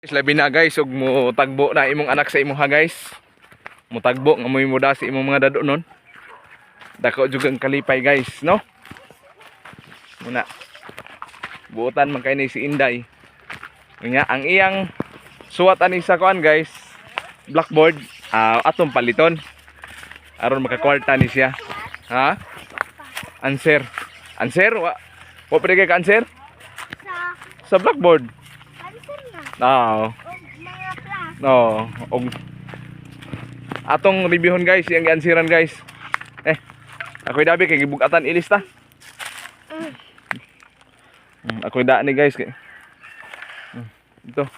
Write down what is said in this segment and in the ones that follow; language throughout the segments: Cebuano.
Labi na, guys, ug mo tagbo na imong anak sa imong ha, guys. Mutagbo nga mo muda sa imong mga dado nun. Dako jud ang kalipay, guys, no? Muna. Buotan man kay ni si Inday. Nga ang iyang suwat ani sa kuan, guys, blackboard, atong paliton. Aron makakwarta ni siya. Ha? Answer. Answer wa. Wa pa kay ka answer Sa sa blackboard. cancer na. Oo. O mga class. No, og atong reviewon, guys, iyang giansiran, guys. Eh, ako'y dabi kay gibugatan ilista. Ako'y daan ni, guys, kay. Ito.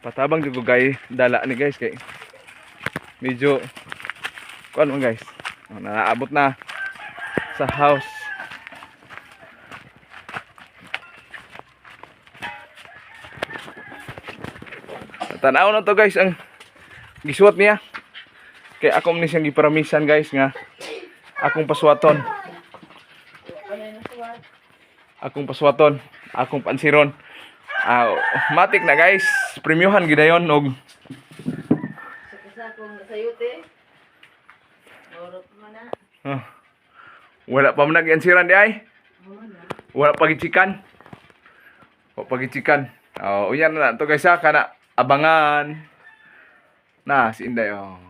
Patabang jud ko gay dala ni, guys, kay medyo kuan man, guys. Oh, naaabot na sa house. Tanaw na to, guys, ang gisuwat niya. Kay ako man ni siyang giparamisan, guys, nga akong paswaton. Akong paswaton, akong pansiron. Ah, matik na, guys. Premiuhan gidayon og Sa kasa kong nasayute. Morot mo na. Ah, wala pa man nag-ansiran di ay. Mo na. Wala pa gichikan. Wala pa gichikan. Oh, uyan na to, guys, ha, kana abangan. Na si Inday, oh.